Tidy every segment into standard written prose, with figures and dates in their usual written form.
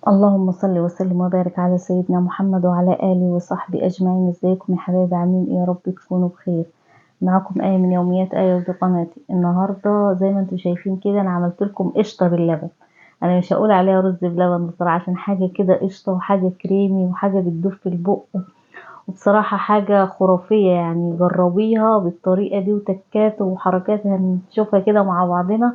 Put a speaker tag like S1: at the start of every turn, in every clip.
S1: اللهم صل وسلم وبارك على سيدنا محمد وعلى آله وصحبه أجمعين. ازيكم يا حبايبي؟ عاملين ايه؟ يا رب تكونوا بخير. معاكم آية من يوميات آية ودي قناتي. النهاردة زي ما انتم شايفين كده انا عملت لكم قشطة باللبن. انا مش هقول عليها رز بلبن بصراحة، عشان حاجة كده قشطة وحاجة كريمي وحاجة بتدوب في البق، وبصراحة حاجة خرافية يعني. جربيها بالطريقة دي وتكات وحركات هنشوفها كده مع بعضنا،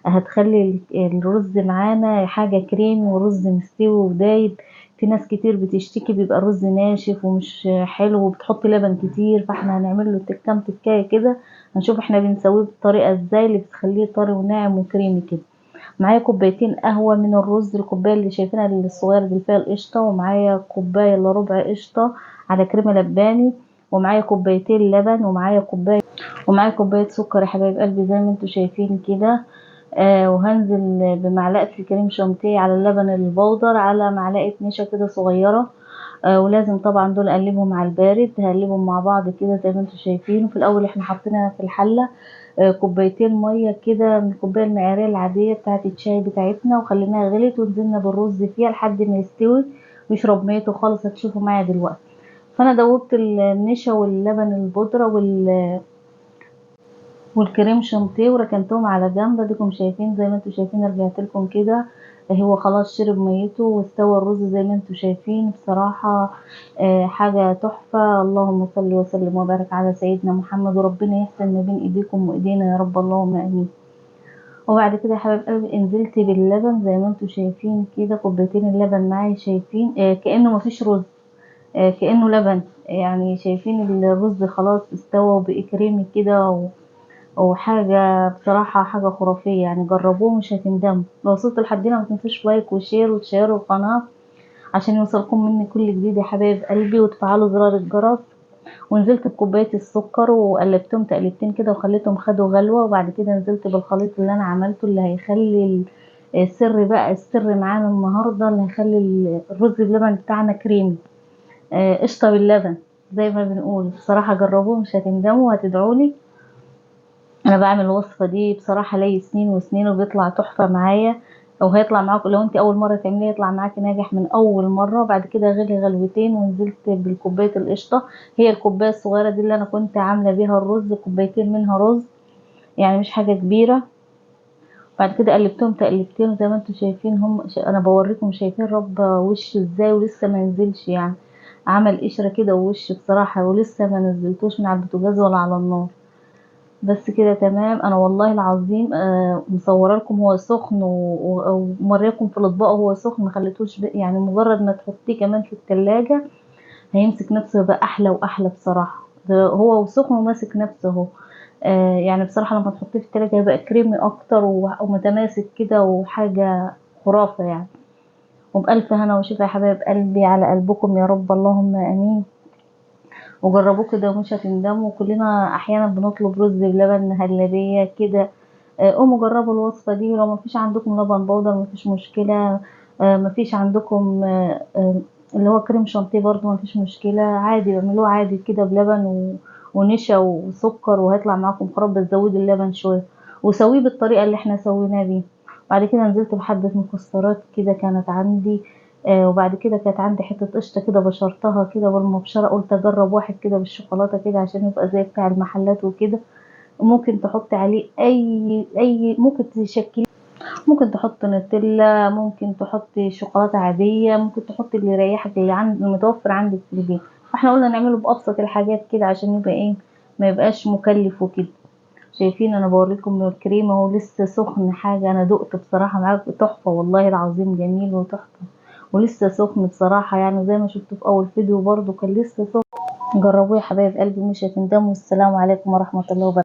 S1: هتخلي الرز معانا حاجة كريمي ورز مستوي ودايب. في ناس كتير بتشتكي بيبقى الرز ناشف ومش حلو وبتحط لبن كتير، فاحنا هنعمل له كام تكاية كده، هنشوف احنا بنسويه بالطريقة ازاي اللي بتخليه طري وناعم وكريمي كده. معايا كوبايتين قهوة من الرز، الكوباية اللي شايفينها الصغيرة دي فيها القشطة، ومعايا كوباية الا ربع قشطة على كريمة لباني، ومعايا كوبايتين لبن، ومعايا كوباية سكر يا حبايب قلبي زي ما انتم شايفين كده. وهنزل بمعلقة الكريم شانتيه على اللبن البودر، على معلقة نشا كده صغيرة. ولازم طبعا دول اقلبهم على البارد، هقلبهم مع بعض كده زي ما انتم شايفين. وفي الاول احنا حطينا في الحلة كوبايتين مية كده من الكوباية المعيارية العادية بتاعة الشاي بتاعتنا، وخليناها غلت ونزلنا بالرز فيها لحد ما يستوي ويشرب ميته خالص، هتشوفوا معايا دلوقتي. فانا دوبت النشا واللبن البودرة والكريم شانتيه وركنتهم على جنب. اديكم شايفين زي ما انتم شايفين، رجعت لكم كده هو خلاص شرب ميته واستوى الرز زي ما انتم شايفين. بصراحة حاجة تحفة. اللهم صل وسلم وبارك على سيدنا محمد، وربنا يحسن ما بين ايديكم وايدينا يا رب، اللهم امين. وبعد كده يا حبايب قلبي نزلت باللبن زي ما انتم شايفين كده، كوبايتين اللبن معايا شايفين كأنه مفيش رز، كأنه لبن يعني. شايفين الرز خلاص استوى وبقي كريمي كده وحاجة بصراحة حاجة خرافية يعني. جربوه مش هتندموا. لو وصلتوا لحد هنا ما تنسوش like و share وتشيروا القناة عشان يوصلكم مني كل جديد يا حبايب قلبي، وتفعلوا زرار الجرس. ونزلت بكوباية السكر وقلبتهم تقلبتين كده وخليتهم خدوا غلوة، وبعد كده نزلت بالخليط اللي انا عملته اللي هيخلي السر بقى، السر معانا النهاردة اللي هيخلي الرز باللبن بتاعنا كريمي، قشطة باللبن زي ما بنقول. بصراحة جربوه مش هتندموا وهتدعولي. انا بعمل الوصفة دي بصراحة لي سنين وسنين وبيطلع تحفة معايا، او هيطلع معاكم لو انت اول مرة تعمليه يطلع معاكي ناجح من اول مرة. بعد كده غلي غلوتين ونزلت بالكوبايه القشطه، هي الكوباية الصغيرة دي اللي انا كنت عامله بيها الرز، كوبايتين منها رز يعني مش حاجة كبيرة. بعد كده قلبتهم تقلبتين زي ما انتم شايفين، هم انا بوريكم شايفين رب وش ازاي ولسه ما نزلش يعني، عمل قشرة كده ووش بصراحة، ولسه ما نزلتوش من على البوتاجاز ولا على النار. بس كده تمام. انا والله العظيم مصوره لكم هو سخن وموريكم في الاطباق وهو سخن، ما خليتوش يعني مجرد ما تحطيه كمان في التلاجة هيمسك نفسه، يبقى احلى واحلى بصراحة. ده هو وسخن وماسك نفسه اهو. يعني بصراحة لما تحطيه في التلاجة هيبقى كريمي اكتر ومتماسك كده وحاجه خرافه يعني. وبألف هنا وشفا يا حبايب قلبي على قلبكم يا رب، اللهم امين. وجربوه كده ومش هتندموا. كلنا احيانا بنطلب رز بلبن مهلبية كده، قوموا جربوا الوصفة دي. ولو مفيش عندكم لبن بودر مفيش مشكلة، مفيش عندكم اللي هو كريم شانتيه برضو مفيش مشكلة، عادي اعملوه عادي كده بلبن ونشا وسكر وهيطلع معاكم خراب، بس زودوا اللبن شوية وسويه بالطريقة اللي احنا سويناه بيه. بعد كده نزلت بحبه مكسرات كده كانت عندي، وبعد كده كانت عندي حتة قشطة كده بشرتها كده بالمبشرة، قلت اجرب واحد كده بالشوكولاتة كده عشان يبقى زي بتاع المحلات وكده. ممكن تحطي عليه اي ممكن تشكليه، ممكن تحطي نوتيلا، ممكن تحطي شوكولاتة عادية، ممكن تحطي اللي يريحك اللي المتوفر عندك في البيت. فاحنا قلنا نعمله بأبسط الحاجات كده عشان يبقى ايه، ما يبقاش مكلف وكده. شايفين انا بوريكم الكريمة اهو لسه سخن، حاجة انا دقته بصراحة معاكم تحفة والله العظيم، جميل وتحفه ولسه سخن بصراحة يعني، زي ما شفتوا في اول فيديو برضو كان لسه سخن. جربوه يا حبايب قلبي مش هتندموا. والسلام عليكم ورحمة الله وبركاته.